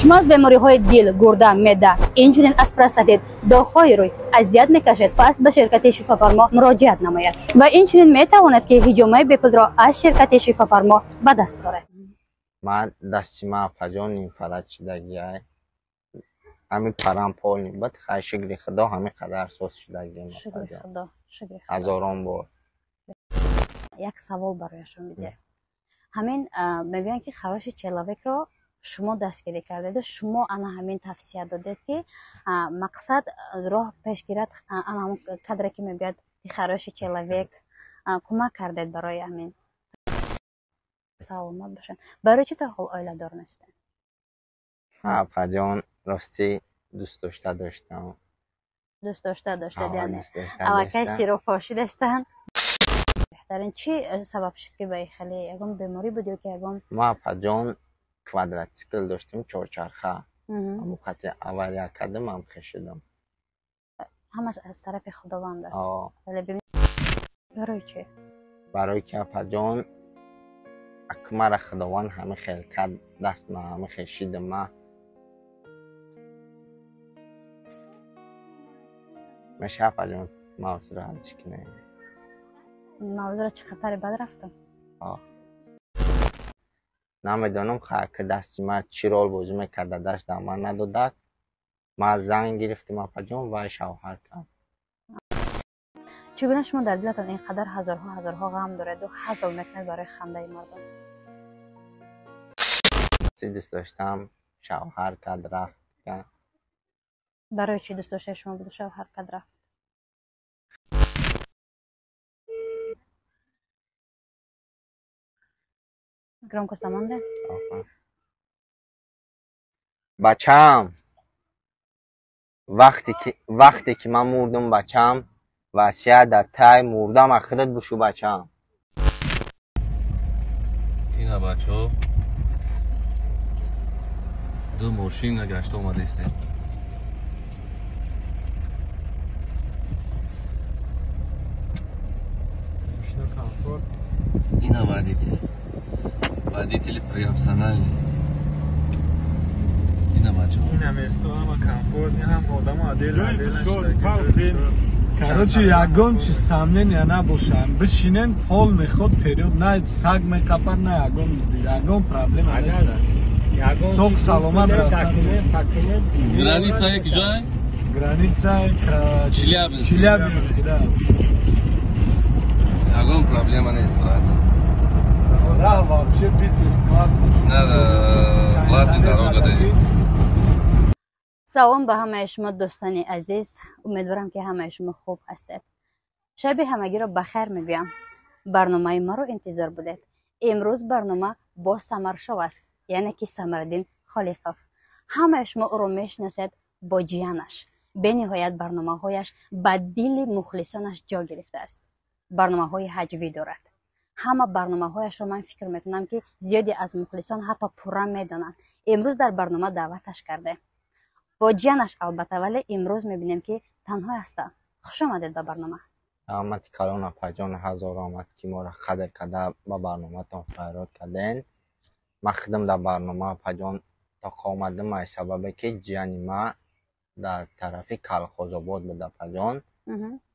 Шумо аз бемориҳои дил, гурда, меъда, инчунин аз простатит, доғҳои рӯй азият мекашед, пас ба ширкати Шифофармо муроҷиат намоед ва инчунин метавонед, ки ҳиҷомаи бепулро аз ширкати Шифофармо ба даст оред. Ман дасти ман апаҷон инфарад шудагиай, ҳамин парам полни бад, хай, шукри худо, ҳамин қадар соз шудагиам. Шукри худо, шукри худо. Ҳазорон бор. Як савол барояшон бидиҳед. Ҳамин мегӯянд, ки хороший человекро шумо дастгирӣ кардеду шумо ана ҳамин тавсия додед, ки мақсад роҳ пеш гирад, ана ҳамон кадре ки мегӯяд ты хороший человек, кӯмак кардед барои ҳамин. Саломат бошанд. Барои чӣ то ҳол оиладор нестед? Апаҷон, ростӣ дӯст дошта доштам. Дӯст дошта доштед, яъне аллакай сиро пошидастанд. Беҳтарин. Чӣ сабаб шуд, ки ба хеле ягон беморӣ буд ё ки ягон? Ма, апаҷон, квадратсикл доштем, чорчарха, ҳамон қати авария кардам, ҳам хешидам. Ҳамаш аз тарафи Худованд аст. Барои чӣ? Барои ки, апаҷон, мара Худованд ҳама хел кард, даст ма ҳама хел шидам ма. Меша, апаҷон, мавзуро ҳалш кунем? Мавзуро чӣ хатаре бад рафтам? Намедонам, ки дасти ман чӣ рол бозӣ мекарда, даст дар ман надодак. Ман занг гирифтам, апаҷон, вай шавҳар кард. Чӣ гуна шумо дар дилатон ин қадар ҳазорҳо ҳазорҳо ғам дореду ҳазл мекунед барои хандаи мардум? Дӯст доштам, шавҳар кард, рафт. Барои чӣ дӯст доштаи шумо буду шавҳар кард, рафт? Громкость монде. Бачаам, вақте ки ман мурдум, бачаам, васият дар тай мурдам аз худат бушу, бачаам. Ина, бачаҳо, ду мошина гашта омадастем. Ина водитель, водители профессиональный. Ина, бачаҳо. Ина место ҳама комфортный, ҳам одамо отдельно. Короче, ягон чи сомнения набошад, бишинен, полный ход вперёд, на саг мекапад, на ягон ягон проблема нест, соқ саломат рафтан. Граница яки ҷой? Граница. Челябинск. Челябинск, да. Ягон проблема нест, брат. Да, вообще бизнес класс. Надо платный дорога даи. Салом ба ҳамаи шумо, дӯстони азиз. Умедворам, ки ҳамаи шумо хуб ҳастед. Шаби ҳамагиро ба хайр мегӯям. Барномаи маро интизор будед. Имрӯз барнома бо Самаршов аст, яъне ки Самардин Холиқов. Ҳамаи шумо ӯро мешиносед бо ҷиянаш. Бениҳоят барномаҳояш ба дили мухлисонаш ҷо гирифтааст. Барномаҳои ҳаҷвӣ дорад. Ҳама барномаҳояшро ман фикр мекунам, ки зиёде аз мухлисон ҳатто пурра медонанд. Имрӯз дар барнома даъваташ кардем бо ҷиянаш, албатта, вале имрӯз мебинем, ки танҳо ҳастам. Хуш омадед ба барнома. Раҳмати калон, апаҷон, ҳазор омад, ки моро қадр карда ба барноматон фарёд карден. Ман худам дар барнома, апаҷон, тоқа омадам аз сабабе ки ҷияни ма дар тарафи Калхозобод буд, апаҷон,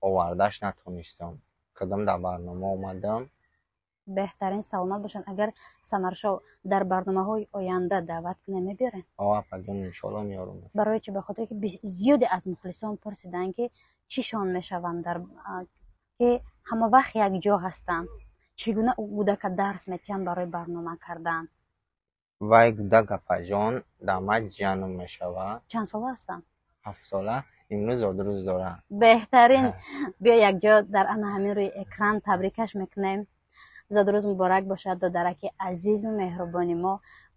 овардаш натонистам, худам дар барнома омадам. Беҳтарин, саломат бошанд. Агар Самаршов дар барномаҳои оянда даъват кунем, мебиёрем? О, апаҷон, иншоалло, меёрам. Барои чӣ? Ба хотире ки зиёде аз мухлисон пурсиданд, ки чишон мешаванд, дар ки ҳама вақт якҷо ҳастанд, чӣ гуна гудака дарс метиҳанд барои барнома кардан. Вай гудак, апаҷон, дар ман ҷиянам мешавад. Чанд сола ҳастанд? 7 сола, имрӯз зодрӯз дорад. Беҳтарин. Биё, якҷо дар ана ҳамин рӯи экран табрикаш мекунем. Зодрӯз муборак бошад, додараки азизу меҳрубони мо.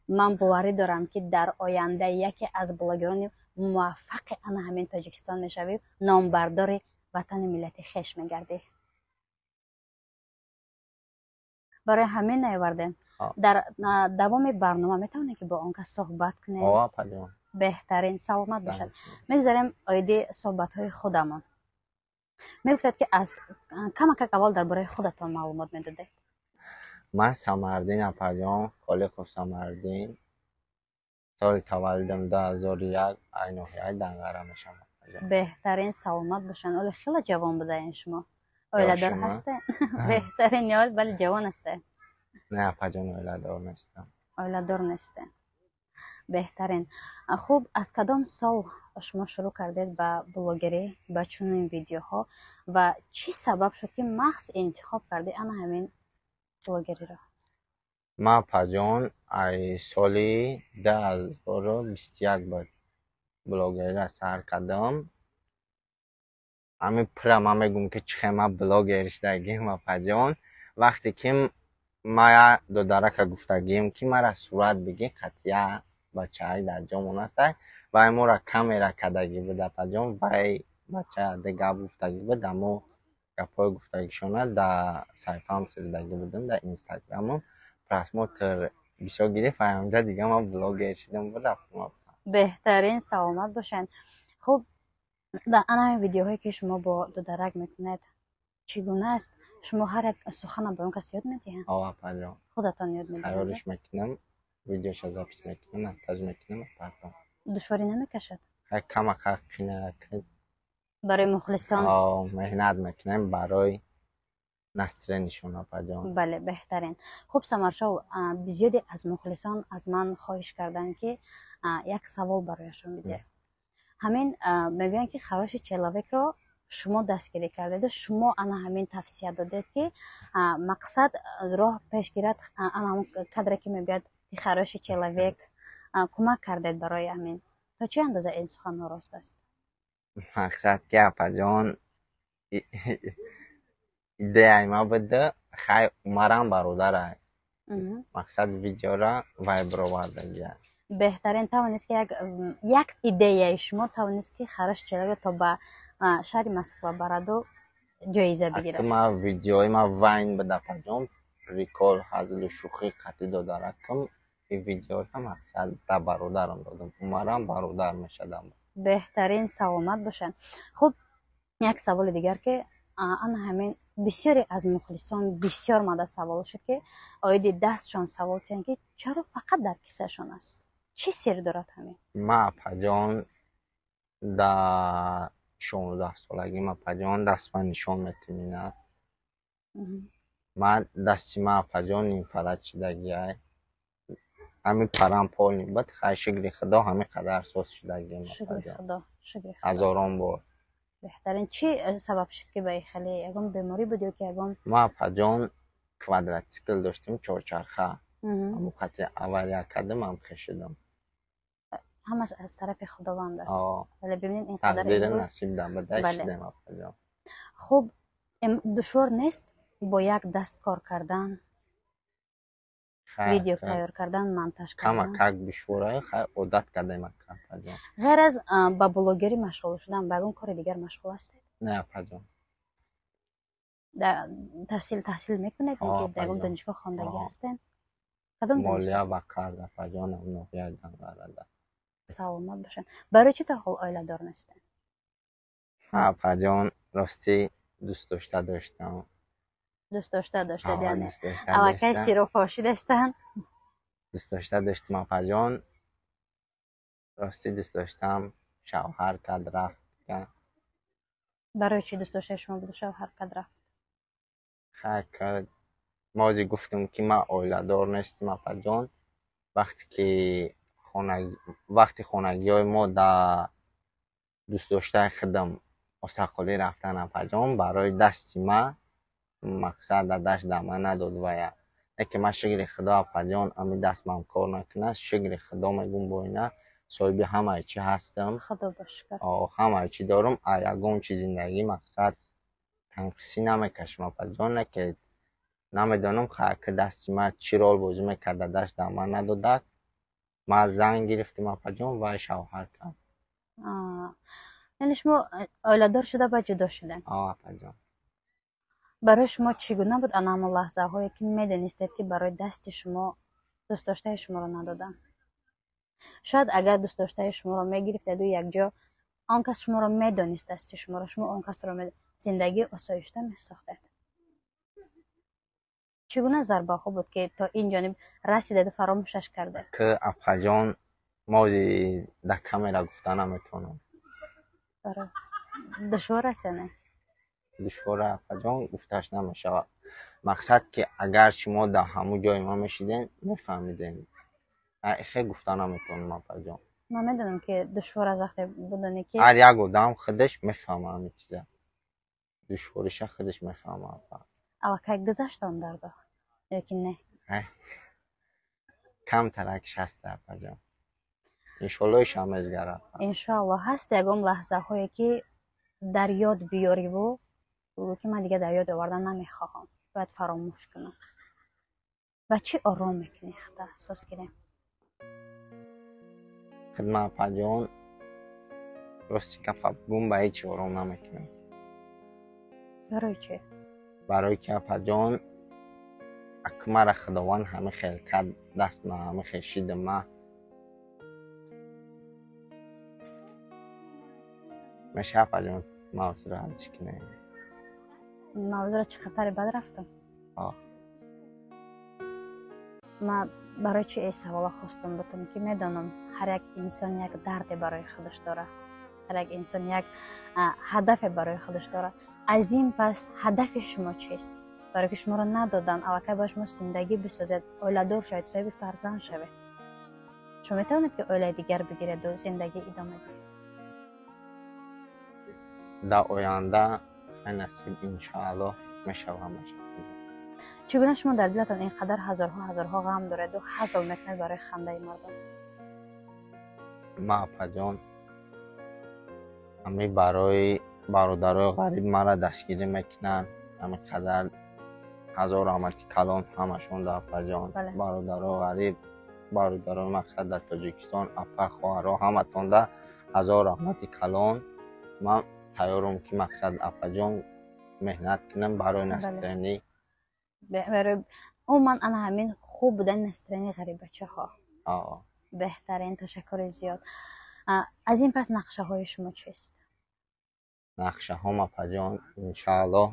Ман боварӣ дорам, ки дар оянда яке аз блогерони муваффақи ана ҳамин Тоҷикистон мешавӣ, номбардори ватани миллати хеш мегардӣ. Барои ҳамин наовардем. Дар давоми барнома метавонем, ки бо он кас суҳбат кунем? Беҳтарин, саломат бошад. Мегузарем оиди суҳбатҳои худамон. Мегуфтед, ки аз камакак аввал дар бораи худатон маълумот медодед. Ман Самардин, апаҷон, Холиқов Самардин. Соли таваллудам 2001, ай ноҳияи Данғара мешавам. Беҳтарин, саломат бошанд. Оле хеле ҷавон будаен шумо. Оиладор ҳастед? Беҳтарин, ё бале, ҷавон ҳастед. Не, апаҷон, оиладор нестам. Оиладор нестед. Беҳтарин. Хуб, аз кадом сол шумо шурӯъ кардед ба блогерӣ, ба чунин видеоҳо ва чӣ сабаб шуд, ки махз интихоб кардед ана ҳамин блогериро? Ман, апаҷон, ай соли 2021 буд блогериро сар кардам. Ҳамин пура ман мегӯм, ки чӣ хел ман блогер шудагим, апаҷон. Вақте ки ма додарака гуфтагием, ки мара сурат бигир қатъия бачаак дар ҷомон ҳастай, вай моро камера кардагӣ буд, апаҷон. Вай бача де гап гуфтагӣ буд, аммо гапҳои гуфтагишона дар саҳифаам сирдагӣ будам, дар Инстаграмам просмотр бисёр гирифт ва ҳамҷа дига ман блогер шудам ва рафтам. Беҳтарин, саломат бошанд. Хуб, дар ана ҳамин видеоҳое, ки шумо бо додарак мекунед, чӣ гуна аст? Шумо ҳар як сухана ба он кас ёд медиҳанд? О, апаҷон. Худатон ёд медиҳед? Тайёриш мекунам, видеоша запись мекунам, монтаж мекунам, партом. Душворӣ намекашад? Хай, камака қинак. Барои мухлисон. Меҳнат мекунем барои настроение шон, апаҷон. Бале, беҳтарин. Хуб, Самаршов, зиёде аз мухлисон аз ман хоҳиш карданд, ки як савол барояшон бидиҳед. Ҳамин мегӯянд, ки хороший человек ро шумо дастгирӣ кардеду шумо ана ҳамин тавсия додед, ки мақсад роҳ пеш гирад, ана ҳамон кадре, ки мегӯяд, ты хороший человек, кӯмак кардед барои ҳамин. То чӣ андоза ин суханҳо рост аст? Мақсад ки, апаҷон, идеяи ман буда, хай, Умарам бародарай. Мақсад, видеора вай бировардагия. Беҳтарин, тавонист, ки як идеяи шумо тавонист, ки хороший человек то ба шаҳри Москва бараду ҷоиза бигирад. Ма видеои ма вайн буда, апаҷон, прикол, ҳазлу шӯхӣ қатъи додаракам. И видеоро мақсад да бародарам додам, Умарам бародар мешадам. Беҳтарин, саломат бошанд. Хуб, як саволи дигар, ки ана ҳамин бисёре аз мухлисон бисёр мада савол шуд, ки оиди дастшон савол тиҳанд, ки чаро фақат дар кисашон аст, чӣ сир дорад ҳамин? Ма, апаҷон, дар 16-солагим, апаҷон, дастма нишон метиминад. Ман дасти ма, апаҷон, нимфалаҷ шудагиай. Ҳамин парам полный буд. Хай, шукри Худо, ҳамин қадар соз шудагиам. Ҳазорон бор. Беҳтарин. Чӣ сабаб шуд, ки ба ин хеле, ягон беморӣ буд ё ки ягон? Ма, апаҷон, квадратсикл доштем, чорчарха, ҳамон қати авария кардам, ҳам хешидам. Ҳамаш аз тарафи Худованд аст, вале бибинед, ин қадар тақдири насиб буда шудем, апаҷон. Хуб, душвор нест бо як даст кор кардан, видео тайёр кардан, монтаж кардан? Камакак душвора, хай, одат кардем, апаҷон. Ғайр аз ба блогерӣ машғул шудан, ба ягон кори дигар машғул ҳастед? Не, апаҷон. Таҳсил мекунед ё ки дар ягон донишгоҳ хондагӣ ҳастед? Кадом? Молия ва қарз, апаҷон, ноҳияи Данғарада. Саломат бошанд. Барои чӣ то ҳол оиладор нестед? Апаҷон, ростӣ, дӯст дошта доштам. Дӯст дошта доштед, яъне аллакай сиро пошидастанд. Дӯст дошта доштам, апаҷон, ростӣ, дӯст доштам, шавҳар кард, рафт. Барои чӣ дӯст доштаи шумо буду, шавҳар кард, рафт? Хай, ма ҳозир гуфтам, ки ман оиладор нестам, апаҷон. Вақте ки вақти хонагиҳои мо дар дӯстдоштаи худам осаққолӣ рафтан, апаҷон, барои дасти ма, мақсад, дар даст дама надод вая. Яке ман, шукри Худо, апаҷон, ами дастмам кор накунад, шукри Худо мегӯм, бо ина соҳиби ҳамаи чӣ ҳастам. Худо ба шукр. Ҳамаи чӣ дорум, а ягон чи зиндагӣ, мақсад, танқисӣ намекашам, апаҷон. Не ки намедонам, ки дасти ман чӣ рол бозӣ мекард, дар даст дама надодак. Ман зан гирифтам, апаҷон, вай шавҳар кард. Яъне шумо оиладор шуда, баъд ҷудо шудед? Апаҷон. Барои шумо чӣ гуна буд ана ҳамон лаҳзаҳое, ки медонистед, ки барои дасти шумо дӯстдоштаи шуморо надоданд? Шояд агар дӯстдоштаи шуморо мегирифтеду якҷо, он кас шуморо медонист, дасти шуморо, шумо он касро, зиндагии осоишта месохтед. Чӣ гуна зарбаҳо буд, ки то ин ҷониб расидеду фаромӯшаш кардед? Ки, апаҷон. Ма ози дар камера гуфта наметавонам. Душвор аст я не? Душвора, апаҷон, гуфташ намешавад. Мақсад ки агар шумо дар ҳамун ҷои ман мешиден, мефаҳмиден. Хе гуфта наметавонам, апаҷон. Ман медонам, ки душвор аст, вақте будане ки ҳар як одам худаш мефаҳма ҳамин чиза. Душвориша худаш мефаҳма, апа. Аллакай гузашт он дардо ё ки не? Камтарак шаста, апаҷон. Иншолло, ишам мезгара. Иншоалло. Ҳаст ягон лаҳзаҳое, ки дар ёд биёриву бигӯ, ки ман дигар дар ёд овардан намехоҳам, бояд фаромӯш кунам? Ва чӣ ором мекунӣ худа эҳсос кунем? Хидма, апаҷон, рости гапа бигӯм, ба ҳеҷ ором намекунам. Барои чӣ? Барои ки, апаҷон, ак мара Худованд ҳама хел кард, дастма ҳама хел шидам. Ма меша, апаҷон, мавзӯро ҳалш кунем? Мавзӯро чӣ хатаре бад рафтам? Ма барои чӣ эй савола хостам бутам, ки медонам, ҳар як инсон як дарде барои худаш дорад, ҳар як инсон як ҳадафе барои худаш дорад. Аз ин пас ҳадафи шумо чист? Барои ки шуморо надодан, аллакай бояд шумо зиндагӣ бисозед, оиладор шавед, соҳиби фарзанд шавед. Шумо метавонед, ки оилаи дигар бигиреду зиндагӣ идома диҳед? Дар оянда, насиб, иншоаллоҳ, мешава ҳамаша. Чӣ гуна шумо дар дилатон ин қадар ҳазорҳо ҳазорҳо ғам дореду ҳазл мекунед барои хандаи мардум? Ма, апаҷон, ҳами барои бародарои ғариб маро дастгирӣ мекунанд, ҳами қадар ҳазор раҳмати калон ҳамашон да, апаҷон. Бародарои ғариб, бародарои мақсад дар Тоҷикистон, апа, хоҳаро, ҳаматонда ҳазор раҳмати калон. Ман тайёрам, ки мақсад, апаҷон, меҳнат кунам барои настроение. Барои умуман ана ҳамин хуб будани настроение ғариббачаҳо. Беҳтарин, ташаккури зиёд. Аз ин пас нақшаҳои шумо чист? Нақшаҳом, апаҷон, иншоаллоҳ,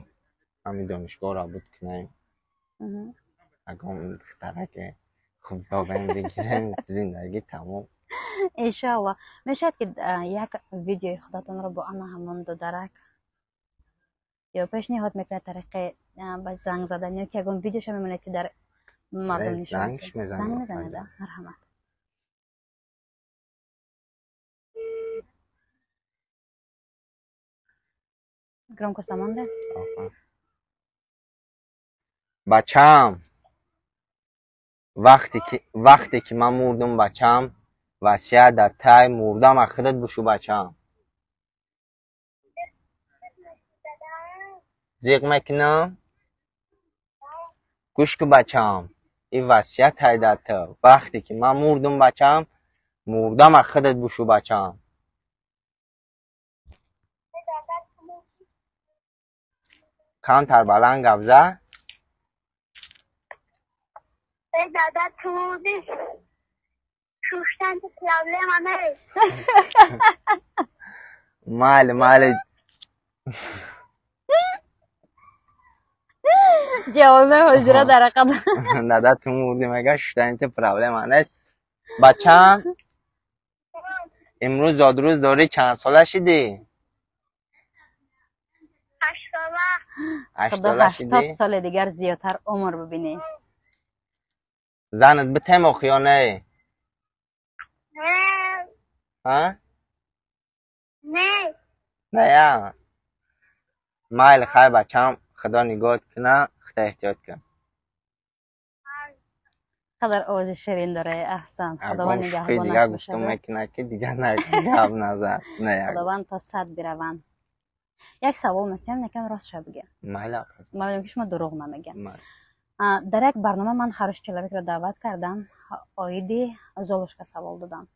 ҳамин донишгоҳро буд кунем, ягон духтараке хуб ёбем, бигирем, зиндагӣ тамом. Иншоалло. Мешавад, ки як видеои худатонро бо ана ҳамон додарак ё пешниҳод мекунед тариқи ба занг задан, ё ки ягон видеошо мемонед, ки дар мардум нишон? Занг мезанед? Марҳамат. Громкость монде. Бачам, вақте ки ман мурдум, бачам, васият дар тай мурдам, аз худат бушу, бачам. Зиқ мекунам, гӯш ку, бачам, ин васият ҳай дар ту. Вақте ки ман мурдум, бачам, мурдам, аз худат бушу, бачам. Камтар баланд гап за. Дада, ту мурдӣ, шуштан проблема нест. Майли, майли. Ҷавоби ҳозира дар ҳақиқат. Дада, ту мурдӣ, мега, шуштани проблема нест. Бачам, имрӯз зодрӯз дорӣ, чанд сола шидӣ? 8 сола. Худо 80 соли дигар зиёдтар умр бибинӣ. Занат битем охи ё не? Не. Не. Нея? Майли, хай, бачам, Худо нигоҳат куна, худо эҳтиёт кун. Қадар овози ширин дора, аҳсан. Худованд нигаҳбонат. Дигар гуфтум мекунад, ки дигар гап назад. Худованд то сад бираванд. Як савол метиҳам, якам ростша бигӯ. Майли. Ман медонам, ки шумо дурӯғ намегӯям. Дар як барнома ман хороший человек ро даъват кардам, оиди Золушка савол додам,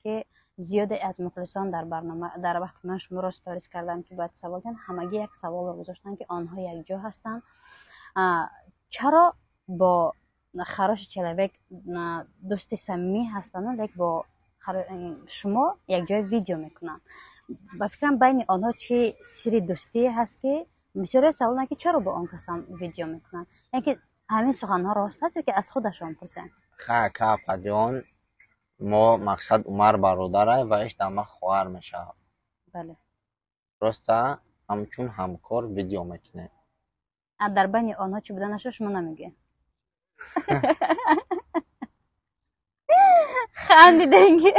ки зиёде аз мухлисон дар барнома, дар вақте ман шуморо сторис кардам, ки бояд савол диҳанд, ҳамагӣ як саволро гузоштанд, ки онҳо якҷо ҳастанд, чаро бо хороший человек дӯсти самимӣ ҳастанду, лек бо шумо якҷоя видео мекунанд? Ба фикрам, байни онҳо чӣ сирри дӯстие ҳаст, ки бисёре савол ки чаро бо он касам видео мекунанд? Яъне ки ҳамин суханҳо рост аст ё ки аз худашон пурсем? Ха, капаҷон. Мо мақсад Умар бародарай ва иш дама хоҳар мешавад. Бале. Просто ҳамчун ҳамкор видео мекунем. Дар байни онҳо чӣ буданашро шумо намегӯед? Хандидем ки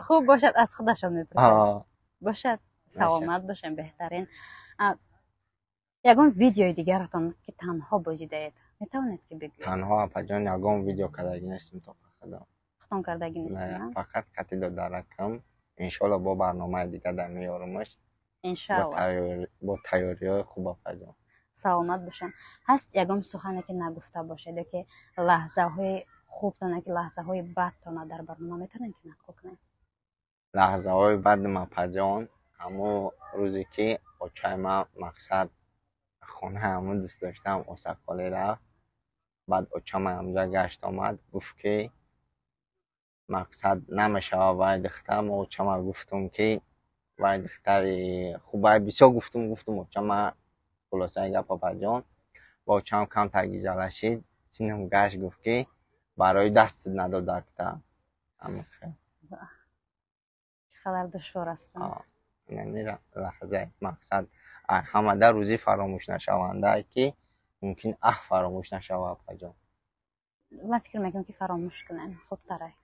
хуб бошад, аз худашон мепурсад. Бошад, саломат бошем, беҳтарин. Ягон видеои дигаратон ки танҳо бозидаед, метавонед ки бигӯед? Танҳо апаҷон ягон видео кардагӣ нестем то худо. Худтон кардагӣ нестем? Фақат қати додаракам. Иншоалло бо барномаи дига дар меёрумаш. Иншоалло. Бо тайёриҳои хуб апаҷон. Саломат бошем. Ҳаст ягон сухане ки нагуфта бошед ё ки лаҳзаҳои хубтона ки лаҳзаҳои бадтона дар барнома метавонед ки нақл кунед? Лаҳзаҳои бадим апаҷон ҳамон рӯзе ки очаи ман мақсад хонаи ҳамон дӯст доштам Осаққолӣ рафт. Баъд очама ҳамҷа гашт омад, гуфт ки мақсад намешавад вай духтар. Мо очама гуфтум ки вай духтари хубай, бисёр гуфтум очама. Хулосаи гап апаҷон, ба очам камтар гижала шид, синам гашт, гуфт ки барои дастат надодакта. Чӣ қадар душвор аст. Инами лаҳзаи мақсад ҳамада рӯзи фаромӯш нашавандае ки мумкин фаромӯш нашавад апаҷон. Ман фикр мекунам ки фаромӯш кунем хубтарай.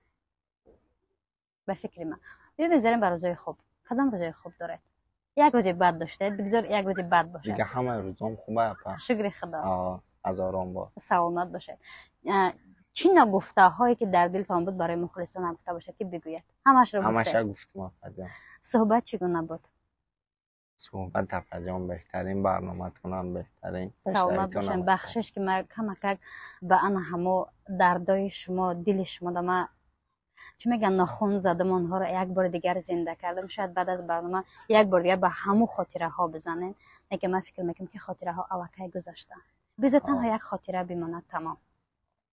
Ба фикри ман. Бибинзарем ба рӯзои хуб. Кадом рӯзои хуб доред? Як рӯзи бад доштед, бигзор як рӯзи бад бошад. Дига ҳамаи рӯзом хуба апа. Шукри Худо. Ҳазорон бор. Саломат бошед. Чӣ нагуфтаҳое ки дар дилтон буд барои мухлисон нагуфта бошад ки бигӯяд? Ҳамашро гуфтед. Ҳамаша гуфтум апаҷон. Суҳбат чӣ гуна буд? Суҳбат апаҷон беҳтарин, барноматонам беҳтарин. Саломат бошем. Бахшиш ки ман камакак ба ана ҳамо дардои шумо, дили шумо да ман чӣ мегӯян нохун задам, онҳоро як бори дигар зинда кардам. Шояд баъд аз барнома як бори дигар ба ҳамун хотираҳо бизанем, лекин ман фикр мекунам ки хотираҳо аллакай гузаштанд. Бигзор танҳо як хотира бимонад, тамом.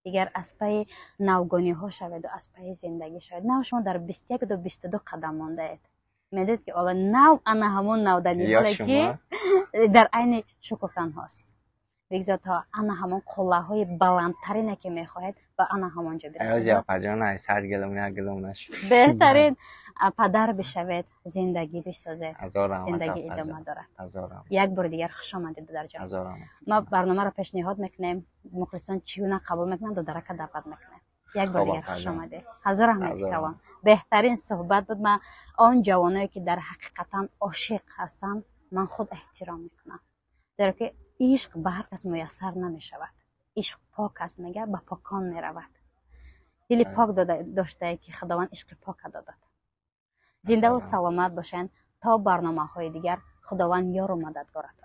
Дигар аз пайи навгониҳо шаведу аз пайи зиндагӣ шавед. Нав шумо дар 21 22 қадам мондаед. Медонед ки ола нав ана ҳамон навданиҳоле ки дар айни шукуфтанҳост. Бигзор то ана ҳамон қуллаҳои баландтарине ки мехоҳед ба ана ҳамон ҷо бирасед. Апаҷон, ай сад гилом як гилом нашуд. Беҳтарин падар бишавед, зиндагӣ бисозед. Зиндагӣ идома дорад. Як бори дигар хуш омадед, додарҷон. Ма барномаро пешниҳод мекунем, мухлисон чӣ гуна қабул мекунанд, додарака даъват мекунем. Як бор дигар хуш омадед. Ҳазор раҳмати калон. Беҳтарин суҳбат буд. Ман он ҷавоное ки дар ҳақиқатан ошиқ ҳастанд, ман худ эҳтиром мекунам. Зеро ки ишқ ба ҳар кас муяссар намешавад. Ишқ пок аст, мега, ба покон меравад. Дили пок доштае ки Худованд ишқи пока додад. Зиндаву саломат бошед то барномаҳои дигар. Худованд ёру мададгоратон.